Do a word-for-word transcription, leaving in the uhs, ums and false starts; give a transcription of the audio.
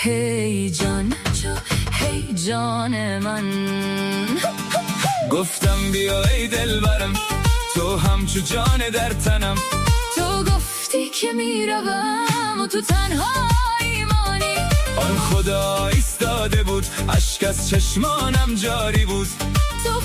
Hey can, hey can من. گفتم بیا ای دلبرم، تو همچو جان در تنم. تو گفتی که میروم و تو تنها ایمانی. آن خدا ایستاده بود، اشک از چشمانم جاری بود. تو